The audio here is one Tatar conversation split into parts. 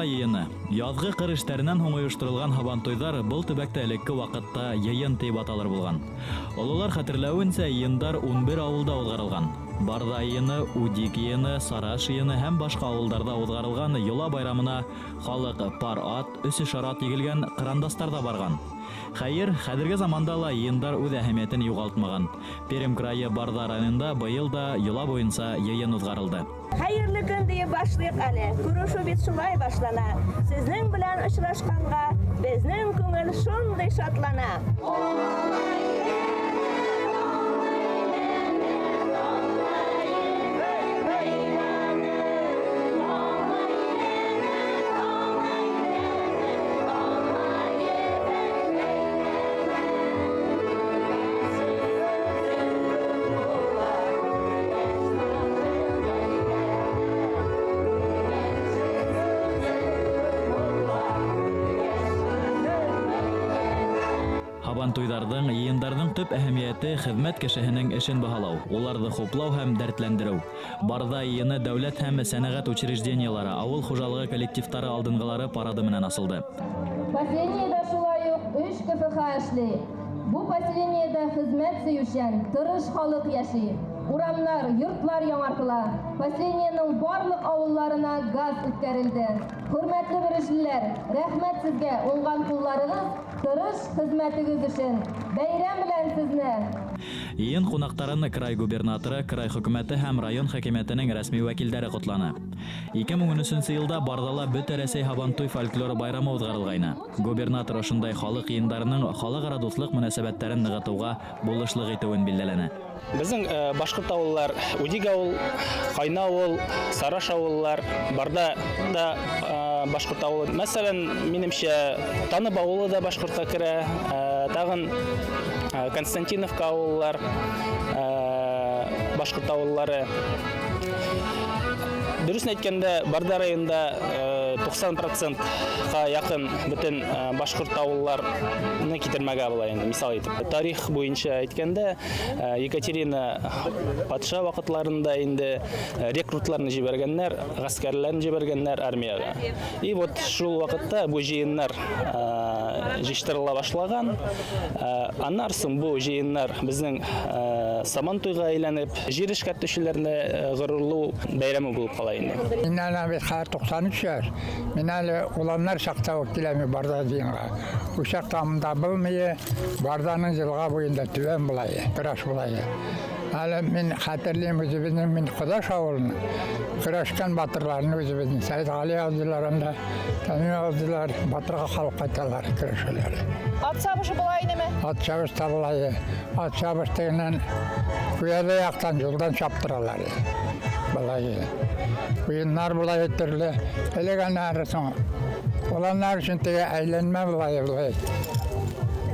Барда йыены. Язгы кыр эшләреннән һуң оештырылган һабантуйдар был төбәктә элекке вакытта йыен диеп аталыр булган. Олылар хәтерләвенчә, йыендар 11 авылда узгарылган. Барда йыены, Удик йыены, Сараш йыены һәм башка авылдарда узгарылган йола байрамына халык пар ат, өсешәр ат егелгән кырандастарда барган. Хәер, хәзерге заманда ла йыендар үз әһәмиятен югалтмаган. Пермь крае Барда районында быел да йола буенча йыен узгарылды. Хәерле көн диеп башлыйк әле. Күрешү бит шулай башлана. Сезнең белән очрашканга безнең күңел шундый шатлана. Һабантуйдарның, йыендарның төп әһәмияте хезмәт кешеһенең эшен баһалау, уларны хуплау һәм дәртләндерү. Барда йыены дәүләт һәм сәнәгать учреждениелары, авыл хуҗалыгы коллективтары алдынгылары парады менән асылды. Поселениедә шулай ук өч КФХ эшли. Бу поселениедә хезмәт сөючән, тырыш халык яши. Урамнар, йортлар яңартыла. Поселениенең барлык авылларына газ үткәрелде. Хөрмәтле бөрешлеләр, рәхмәт сезгә уңган кулларыгыз, тырыш хезмәтегез өчен. Бәйрәм белән сезне! Йыен кунактарын край губернаторы, край хөкүмәте һәм район хакимиятенең рәсми вәкилдәре котланы. 2013 елда Бардала Бөтә Рәсәй Һабантуй фольклор байрамы узгарылгайны. Губернатор ошындай халык йыендарының халыкара дуслык мөнәсәбәтләрен ныгытуга булышлык итүен билдәләне. Безнең башкорт авыллар Удиг авыл, Кайна авыл, Сараш авыллар, Барда да башкорт авылы. Мәсәлән, минемчә, Танып авылы да башкортка керә, тагын Константиновка авыллар, башкорт авыллары. Дөресен әйткәндә, Барда районында 90 процентка якын бөтен башкорт авылларны китермәгә була инде, мисал итеп. Тарих буенча әйткәндә, Екатерина патша вакытларында инде рекрутларны җибәргәннәр, гаскәрләрне җибәргәннәр армиягә. И вот шул вакытта бу җыеннар җыештырыла башлаган. Аннан соң бу җыеннар безнең Сабан туйга әйләнеп, җир эшкәртүчеләрне горурлау бәйрәме булып кала инде. Мин әле бит хәзер 93 яшь. Мин әле уланнар чакта ук киләм Барда җыенга. Ул чакта монда булмый, Барданың елга буенда түбән була, көрәш була. Әле мин хәтерлим үзебезнең мин Кодаш авылының көрәшкән батырларын үзебезнең Сәйдгали абзыйлар анда, Тамим абзыйлар батырга калып кайталар көрәшәләр. Ат чабышы була инеме? Ат чабыш та була. Ат чабыш дигәннән Куяды яктан юлдан чаптыралар. Болай. Уеннар була төрле. Элек аннары соң Оланнар өчен теге әйләнмә була болай.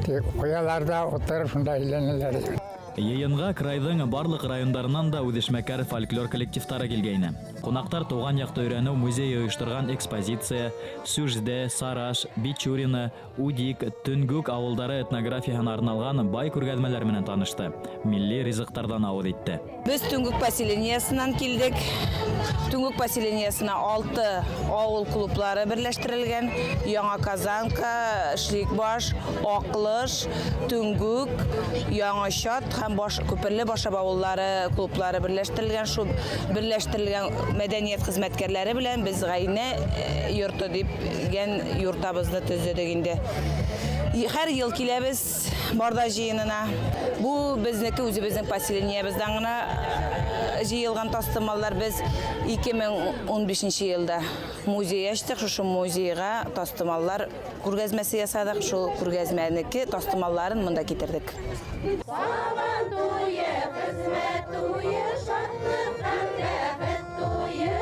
Тик куяларда утырып шунда әйләнәләр. Йыенга крайның барлык райондарыннан да үзешмәкәр фольклор коллективтары килгәйне. Кунактар туган якты өйрәнү музее оештырган экспозиция, Сюжде, Сараш, Бичурино, Удик, Төнгүк авылдары этнографияһына арналган бай күргәзмәләр менән танышты, милли ризыктардан авыз итте. Без Түнгүк поселениясеннән килдек. Түнгүк поселениясенә алты авыл клублары берләштерелгән. Яңа Казанка, Шликбаш, Аклыш, Түнгүк, Яңа Чат һәм Баш, Күперле Башап авыллары клублары берләштерелгән. Шул берләштерелгән мәдәният хезмәткәрләре белән без Гайнә э, йорты дип гән юртабызны төзедек инде. Һәр ел киләбез. Барда җыенына. Бу безнеке үзебезнең поселениебездән генә э, җыелган тастымаллар. Без 2015 елда музей ачтык. Шушы музейга тастымаллар күргәзмәсе ясадык. Шул күргәзмәнеке тастымалларын монда китердек. Сабан туе, хезмәт туе, шатлык һәм бәхет туе.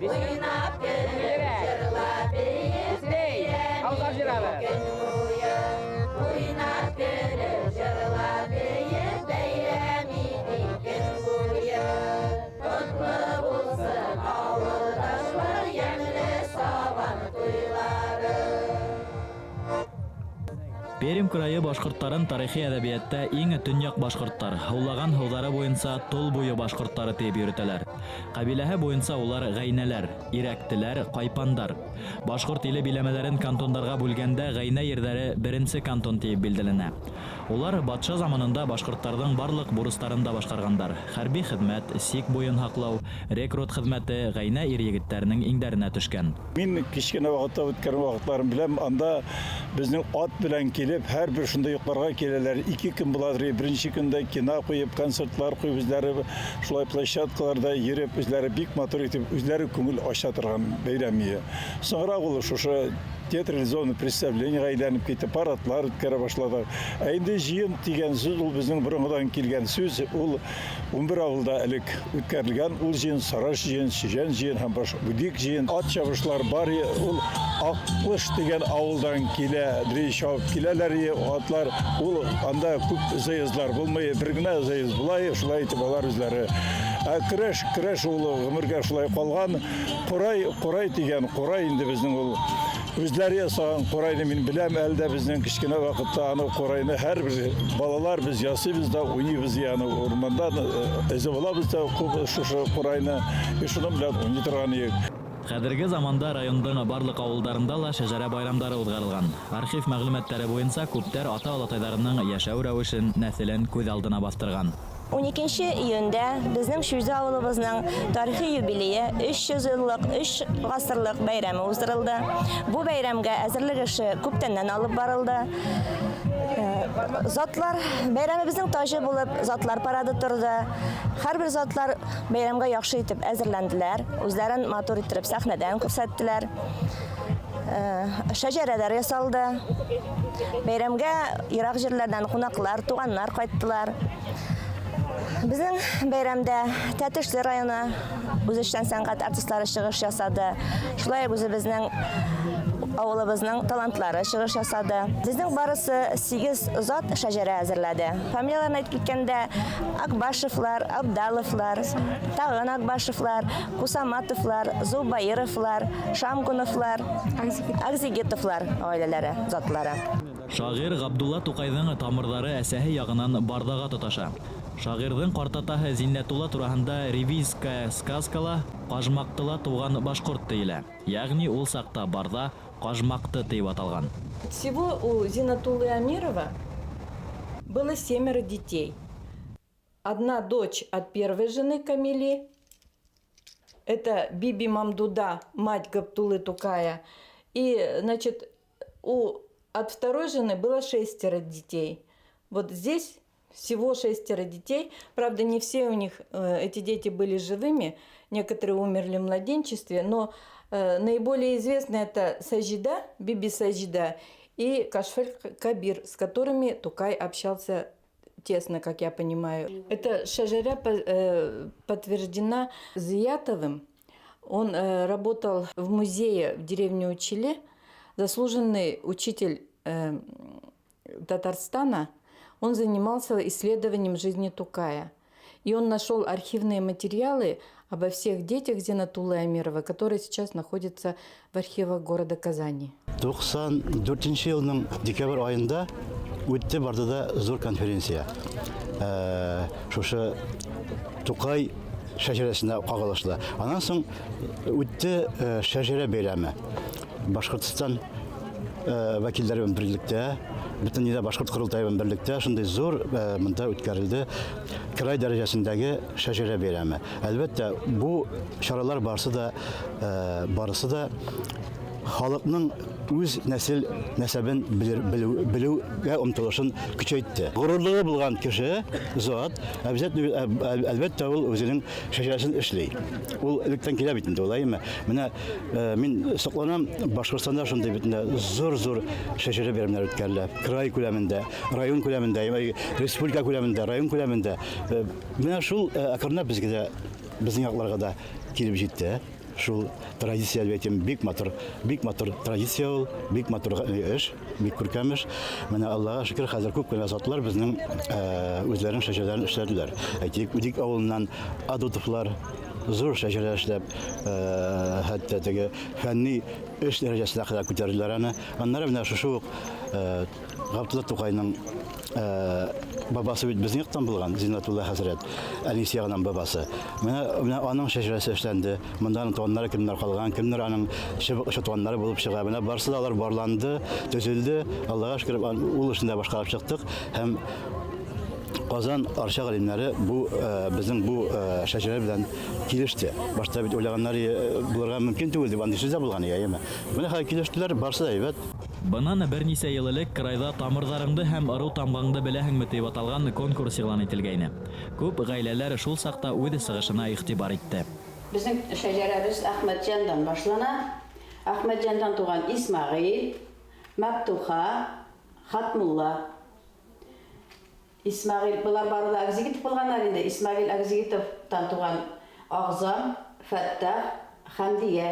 Уйнап көлеп, җырлап биеп, бәйрәм итик көн буе. Уйнап көлеп, җырлап биеп, бәйрәм итик көн буе. Котлы булсын, авылдашлар, ямьле Сабан туйлары. Пермь крае башкортларын тарихи әдәбиятта иң төньяк башкортлар, һаулаган һаулары буенча тол буе башкортлары диеп йөртәләр. Кабиләһе буенча улар гәйнәләр, ирәктеләр, кайпандар. Башкорт иле биләмәләрен кантондарга бүлгәндә гәйнә ерҙәре беренсе кантон тиеп билдәләнә. Улар батша заманында башҡорттарҙың барлыҡ бурыстарын да башҡарғандар. Хәрби хеҙмәт, сик буйын һаҡлау, рекрут хеҙмәте ғәйнә ир-егеттәренең иңдәренә төшкән. Мин кечкенә вакытта үткәргән вакытларын беләм, анда безнең ат белән килеп, һәрбер шунда йокларга киләләр. Ике көн буладыр, беренче көндә кино куеп, концертлар куеп, үзләре шулай площадкаларда йөреп, үзләре бик матур итеп, үзләре күңел ача торган бәйрәм ие. Соңрак ул шушы театрализованный представлениега әйләнеп китте, парадлар үткәрә башладык. Ә инде җыен дигән сүз ул безнең борынгыдан килгән сүз, ул 11 авылда элек үткәрелгән ул җыен, Сараш җыен, Чижән җыен һәм башка Будик җыен, ат чабышлар бар, ул Аккош дигән авылдан килә, дри чабып киләләр атлар, ул анда күп заездлар булмый, бер генә заезд була, шулай итеп алар үзләре. Ә көрәш, көрәш ул гомергә шулай калган. Курай, курай дигән, курай инде безнең ул үзләре ясаган курайны мин беләм, әле дә безнең кечкенә вакытта аны курайны һәрбер балалар без ясыйбыз да, уйныйбыз аны урманда өзеп алабыз да шушы курайны, и шуның белән уйный торган идек. Хәзерге заманда районның барлык авылдарында ла шәҗәрә байрамдары уҙғарылған. Архив мәгълүматтары буенча күптәр ата-олатайҙарының яшәү рәвешен, нәҫелен күҙ алдына баҫтырған. 12 июньдә безнең Шүрзе авылыбызның тарихи юбилее 300 еллык, 3 гасырлык бәйрәме уздырылды. Бу бәйрәмгә әзерлек эше күптәннән алып барылды. Затлар бәйрәмебезнең таҗы булып затлар парады торды. Һәрбер затлар бәйрәмгә яхшы итеп әзерләнделәр, үзләрен матур итеп сәхнәдән күрсәттеләр. Шәҗәрәләр ясалды. Бәйрәмгә ерак җирләрдән кунаклар, туганнар кайттылар. Безнең бәйрәмдә Тәтешле районы үзешчән сәнгать артистлары чыгыш ясады. Шулай ук үзебезнең авылыбызның талантлары чыгыш ясады. Безнең барысы 8 зат шәҗәрә әзерләде. Фамилияләрен әйтеп киткәндә, Акбашевлар, Абдаловлар, тагын Акбашевлар, Кусаматовлар, Зубаировлар, Шамгуновлар, Акзигитовлар гаиләләре, затлары. Шагыйрь Габдулла Тукайҙың тамырҙары әсәһе яғынан Барҙаға тоташа. Шағирҙың ҡартатаһы Зиннәтулла тураһында ревизская сказкала Ҡажмаҡтыла тыуған башҡорт тейелә. Йәғни ул саҡта Барҙа Ҡажмаҡты тип аталған. Всего у Зинатуллы Амирова было 7 детей. Одна дочь от первой жены Камили, это Биби Мамдуда, мать Габдуллы Тукая. И, значит, от второй жены было 6 детей. Вот здесь всего 6 детей. Правда, не все у них эти дети были живыми, некоторые умерли в младенчестве, но наиболее известны это Сажида, Биби Сажида и Кашфель Кабир, с которыми Тукай общался тесно, как я понимаю. Эта шажаря подтверждена Зиятовым. Он работал в музее в деревне Училе, заслуженный учитель Татарстана. Он занимался исследованием жизни Тукая. И он нашел архивные материалы обо всех детях Зинатуллы Амирова, которые сейчас находятся в архивах города Казани. 94 елның декабрь айында үтте Бардада зур конференция. Шушы Тукай шәҗәрәсенә кагылышлы. Аннан соң үтте шәҗәрә бәйрәме. Башкортстан вәкилләре белән берлектә, бөтен дөньяда башкорт корылтае белән берлектә шундый зур монда үткәрелде край дәрәҗәсендәге шәҗәрә бәйрәме. Әлбәттә, бу чаралар барысы да халыкның үз нәсел нәсәбен белүгә омтылышын көчәйтте. Горурлыгы булган кеше, зат, әлбәттә, ул үзенең шәҗәрәсен эшли. Ул электән килә бит инде, улаймы? Менә мин сокланам, Башкортстанда шундый бит инде зур-зур шәҗәрә бәйрәмнәре үткәрелә. Край күләмендә, район күләмендә, республика күләмендә, район күләмендә. Менә шул әкренләп безгә дә, безнең якларга да килеп җитте. Шул традиция, әлбәттә, бик матур, бик матур традиция ул, бик матур эш, бик күркәм эш. Менә Аллаһка шөкер, хәзер күп кенә затлар безнең үзләренең шәҗәрәләрен эшләделәр. Әйтик, Удик авылыннан Адутовлар зур шәҗәрә эшләп, хәтта теге фәнни эш дәрәҗәсенә кадәр күтәрделәр аны. Аннары менә шушы ук Габдулла Тукайның бабасы бит безнең яктан булган, Зиннәтулла хәзрәт, әнисе ягыннан бабасы. Менә, менә аның шәҗәрәсе эшләнде. Монда аның туганнары кемнәр калган, кемнәр аның чыбык очы туганнары булып чыга. Менә барсы да алар барланды, төзелде. Аллага шөкер, ул эшне дә башкарып чыктык һәм Казан Арча галимнәре бу э, безнең бу э, шәҗәрә белән килеште. Башта бит уйлаганнар э, булырга мөмкин түгел дип андый сүз дә булган, әйеме? Менә хәзер килештеләр, барсы да әйбәт. Бынан берничә ел элек крайда Тамырдарыңды һәм ыру тамгаңды беләһеңме дип аталган конкурс игълан ителгәйне. Күп гаиләләр шул сакта үз сыгышына игътибар итте. Безнең шәҗәрәбез Әхмәтҗандан башлана. Әхмәтҗандан туган Исмәгыйль, Мәптуха, Хатмулла. Исмәгыйль, болар бары да Акзигитов булганнар инде. Исмәгыйль Акзигитовтан туган Агъзам, Фәттах, Хәмдия.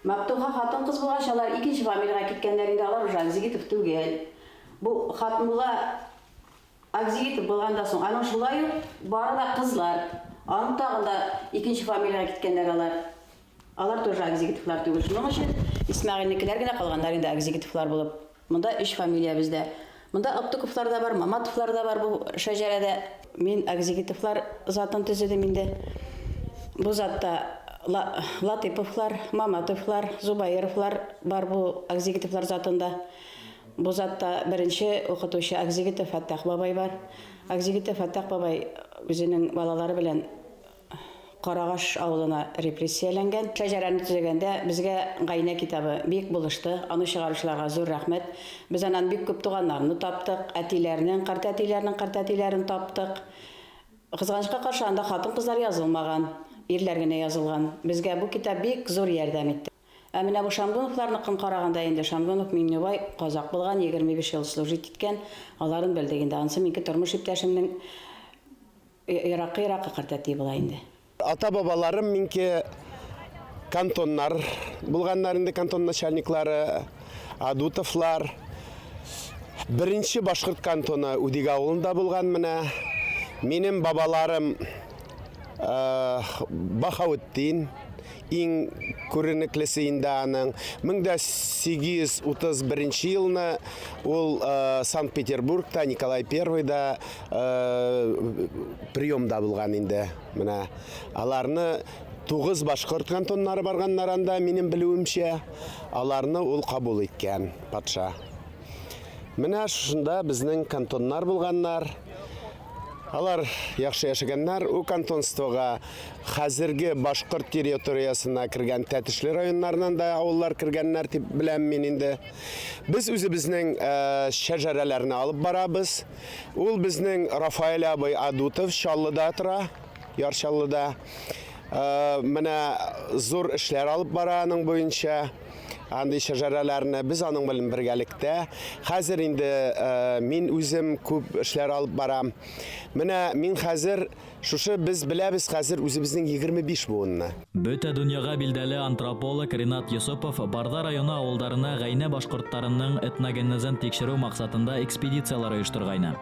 Мәптуха хатын-кыз булгач, алар икенче фамилиягә киткәннәр инде, алар уже Акзигитов түгел. Бу Хатмулла Акзигитов булганда соң, аның шулай ук бары да кызлар. Аның тагын да икенче фамилиягә киткәннәр алар. Алар тоже Акзигитовлар түгел. Шуның өчен Исмәгыйльнекеләр генә калганнар инде Акзигитовлар булып. Монда өч фамилия бездә. Монда Аптыковлар да бар, Маматовлар да бар бу шәҗәрәдә. Мин Акзигитовлар затын төзедем инде. Бу затта Латыйповлар, Маматовлар, Зубаировлар бар бу Акзигитовлар затында. Бу затта беренче укытучы Акзигитов Фәттах бабай бар. Акзигитов Фәттах бабай үзенең балалары белән Карагаш авылына репрессияләнгән. Шәҗәрәне төзегәндә безгә Гайнә китабы бик булышты. Аны чыгаручыларга зур рәхмәт. Без аннан бик күп туганнарны таптык, әтиләрнең, картәтиләрнең картәтиләрен таптык. Кызганычка каршы, анда хатын-кызлар язылмаган, ирләр генә язылган. Безгә бу китап бик зур ярдәм итте. Ә менә бу Шамгуновларныкын караганда инде, Шамгунов Миңнебай казак булган, 25 ел служить иткән, аларын белдек инде. Анысы минеке тормыш иптәшемнең Еракы-еракы картәти була инде. Ата-бабаларым минке кантоннар булганнар инде, кантон начальниклары, Адутовлар. Беренче башкорт кантоны Үдик авылында булган менә. Минем бабаларым Бахаутдин, иң күренеклесе инде аның. 1831 елны ул Санкт-Петербургта Николай Первыйда приемда булган инде. Менә аларны 9 башкорт кантоннары барганнар анда, минем белүемчә, аларны ул кабул иткән патша. Менә шушында безнең кантоннар булганнар. Алар яхшы яшәгәннәр. Ул кантонствога хәзерге башкорт территориясенә кергән Тәтешле районнарыннан да авыллар кергәннәр дип беләм мин инде. Без үзебезнең шәҗәрәләрне алып барабыз. Ул безнең Рафаэль абый Адутов Чаллыда тора, Яр Чаллыда. Менә зур эшләр алып бара аның буенча. Андый шәҗәрәләрне без аның белән бергәлектә. Хәзер инде мин үзем күп эшләр алып барам. Менә мин хәзер шушы без беләбез хәзер үзебезнең 25 буынны. Бөтә дөньяга билдәле антрополог Ринат Йосыпов Барда районы авылдарына гайнә башкорттарының этногенезын тикшерү максатында экспедицияләр оештыргайны.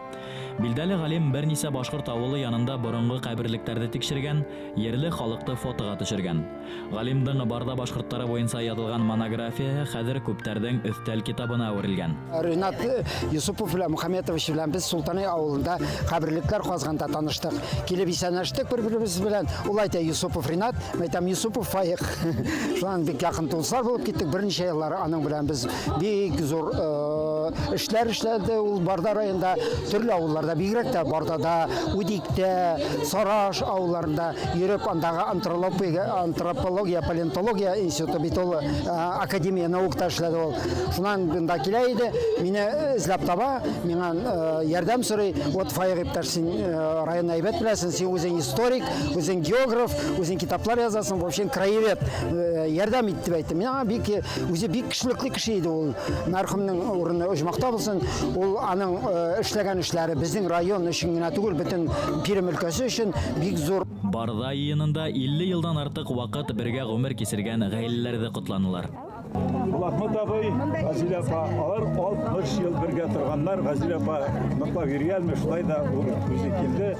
Билдәле галим берничә башкорт авылы янында борынгы каберлекләрде тикшергән, ерле халыкты фотога төшергән. Галимдың Барда башкортлары буенча язылган монографияһе хәзер күптәрдең өстәл китабына әверелгән. Ринат Юсупов белән Мухаметович белән без Султанай авылында каберлекләр казганда таныштык. Килеп исәнләштек бер-беребез белән. Ул әйтә Юсупов Ринат, мин әйтәм Юсупов Фаик. Шуннан бик якын дуслар булып киттек. Берничә еллар аның белән без бик зур эшләр эшләде ул Барда районында, төрле авылларда, бигрәк тә Бардада, Үдиктә, Сараш авылларында йөреп, андагы антропология, палеонтология институты бит ул академия наукта эшләде ул. Шуннан монда килә иде, мине эзләп таба, миңа ярдәм сорый. Вот Фаик иптәш, син районны әйбәт беләсең, син үзең историк, үзең географ, үзең китаплар язасың, в общем, краевед. Ярдәм ит дип әйтте. Миңа бик үзе бик кешелекле кеше иде ул. Мәрхүмнең урыны оҗмахта булсын. Ул аның эшләгән эшләре безнең район өчен генә түгел, бөтен Пермь өлкәсе өчен бик зур. Барда иынында 50 елдан артык вакыт бергә гомер кичергән гаиләләр дә котланылар. Булатмат абый, Газилә апа, алар 60 ел бергә торганнар. Газилә апа ныклап йөри алмый, шулай да ул үзе килде.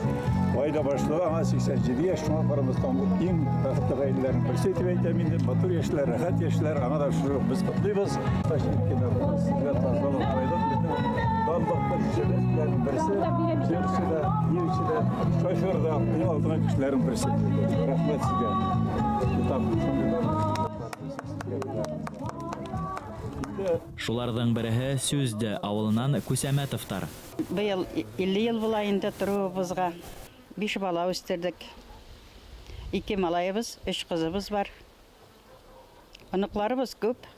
Гаилә башлыгы аңа 87 яшь, шуңа карамастан ул иң бәхетле гаиләләрнең берсе дип әйтәм инде. Матур яшьләр, рәхәт яшьләр, аңа да шушы без котлыйбыз. Данлыклы кешеләрнең берсе, җырчы да, биюче дә, шофер да, иң алдынгы кешеләрнең берсе. Рәхмәт сезгә. Китап шундый данлыклы китаплар. Шуларның береһе Сүздә авылыннан Күсәмәтовтар. Быел 50 ел була инде торуыбызга. Биш бала үстердек. Ике малаебыз, өч кызыбыз бар. Оныкларыбыз күп.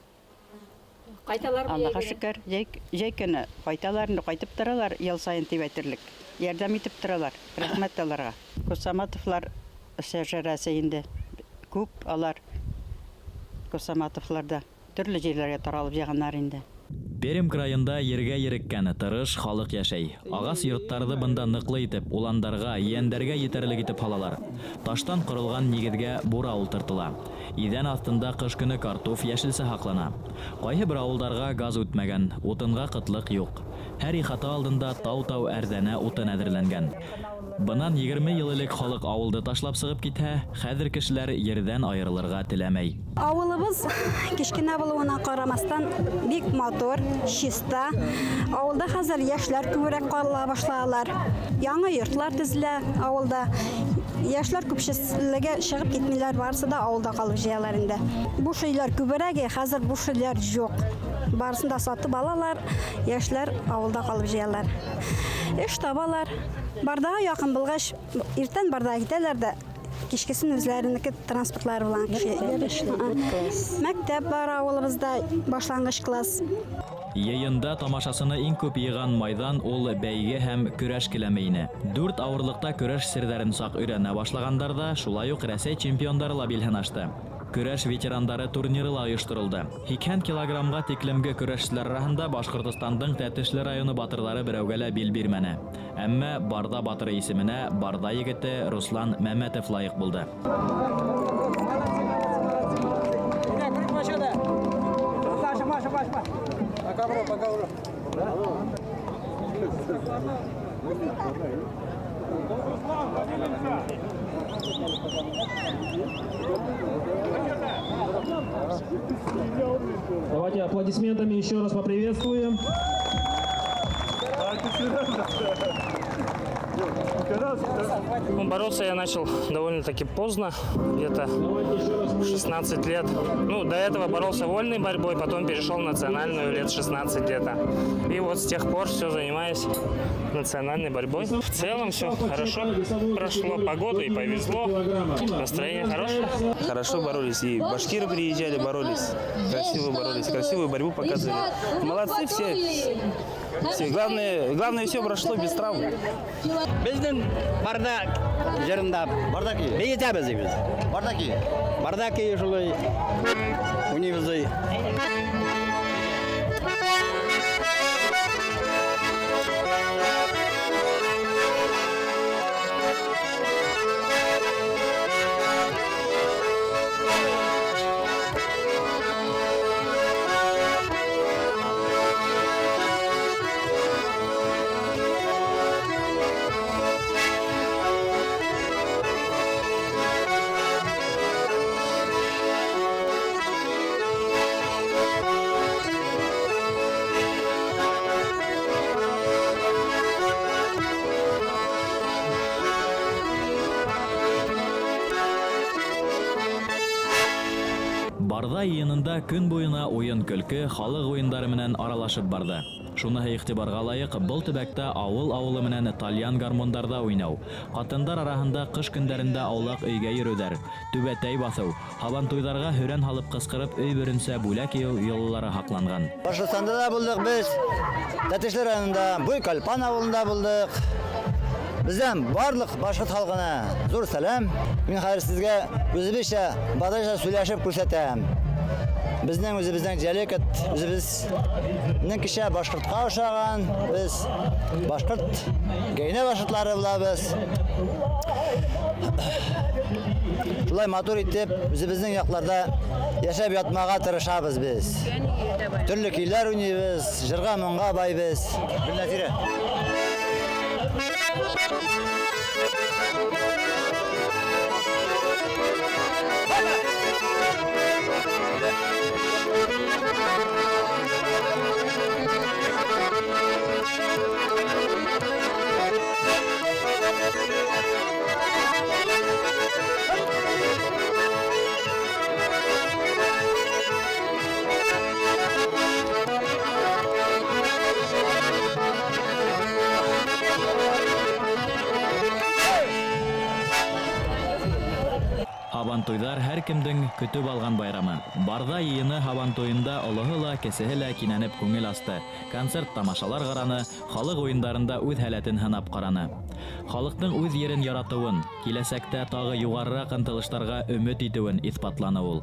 Кайталармы Аллага җәй көне? шөкер, җәй, җәй көне кайталар инде, кайтып торалар ел саен дип әйтерлек. Ярдәм итеп торалар. Рәхмәт аларга. Косаматовлар шәҗәрәсе инде күп алар. Косаматовларда төрле җирләргә таралып җыйганнар инде. Пермь краенда ергә ереккән, тырыш халык яшәй. Агас йорттарды бында ныклы итеп, уландарга, иәндәргә етәрлек итеп һалалар. Таштан корылган нигезгә бура утыртыла. Идән астында кыш көне картоф, яшелчә һаклана. Кайһы бер авылдарга газ үтмәгән, утынга кытлык юк. Һәр ихата алдында тау-тау әрдәнә утын әзерләнгән. Бынан 20 ел элек халык авылды ташлап сыгып китһә, хәзер кешеләр ердән аерылырга теләмәй. Авылыбыз кечкенә булуына карамастан бик матур, чиста. Авылда хәзер яшьләр күбрәк кала башладылар. Яңа йортлар төзелә авылда. Яшьләр күпчелеге чыгып китмиләр, барысы да авылда калып җыялар инде. Буш өйләр күбрәк, хәзер буш өйләр юк. Барысын да сатып алалар, яшьләр авылда калып җыялар. Эш табалар. Бардага якын булгач, иртән бардага китәләр дә, кичкесен үзләренеке транспортлары белән Мәктәп бар авылыбызда, башлангыч класс. Йыйында тамашасыны иң күп йыган майдан ул бәйге һәм көрәш келәме ине. Дүрт авырлыкта көрәш сердәрен сак өйрәнә башлагандар да, шулай ук Рәсәй чемпиондары ла билһен ашты. Көрәш ветерандары турниры ла оештырылды. 80 килограммга тиклемге көрәшчеләр арасында Башкортостандың Тәтешле районы батырлары берәүгә лә бил бирмәне. Әмма Барда батыры исеменә Барда егете Руслан Мәмәтов лайык булды. Давайте аплодисментами еще раз поприветствуем. Ну, бороться я начал довольно-таки поздно, где-то в 16 лет. Ну, до этого боролся вольной борьбой, потом перешел в национальную лет 16 где-то. И вот с тех пор все занимаюсь национальной борьбой. В целом все хорошо прошло, погода и повезло, настроение хорошее. Хорошо боролись, и башкиры приезжали, боролись, красиво боролись, красивую борьбу показывали. Молодцы все, все. Главное, главное все прошло без травм. Безнең Барда җырында Барда көе. Биетәбез без. Барда көе. Барда көе шулай уйныйбыз. Барда йыйынында көн буена уен-көлке, халык уендары менән аралашып барды. Шуныһы игътибарга лайык, был төбәктә авыл авылы менән тальян гармондарда уйнау, катындар араһында кыш көндәрендә аулак өйгә йөрүләр, түбәтәй баҫыу, һабантуйҙарға һөрән һалып ҡысҡырып өй беренсә бүләк йыйыу йолалары һаҡланған. Башкортостанда да булдык без. Тәтешле районында Буйкальпан авылында булдык. Бездән барлык башкорт халкына зур сәлам. Мин хәзер сезгә үзебезчә, бадрача сөйләшеп күрсәтәм. Безнең үзебезнең диалект, үзебезнең кешә башкортка ошаган. Без башкорт, гәйнә башкортлары булабыз. Шулай матур итеп үзебезнең якларда яшәп ятмага тырышабыз без. Төрле көйләр уйныйбыз, җырга моңга байбыз. Гөлнәзирә. Һабантуйҙар һәр кемдең көтөп алған байрамы. Барҙа йыйыны һабантуйында олоһо ла, кесеһе лә кинәнеп күңел асты, концерт тамашалар ҡараны, халыҡ уйындарында үҙ һәләтен һынап ҡараны. Халыҡтың үҙ ерен яратыуын, киләсәктә тағы юғарыраҡ ынтылыштарға өмөт итеүен иҫбатланы ул.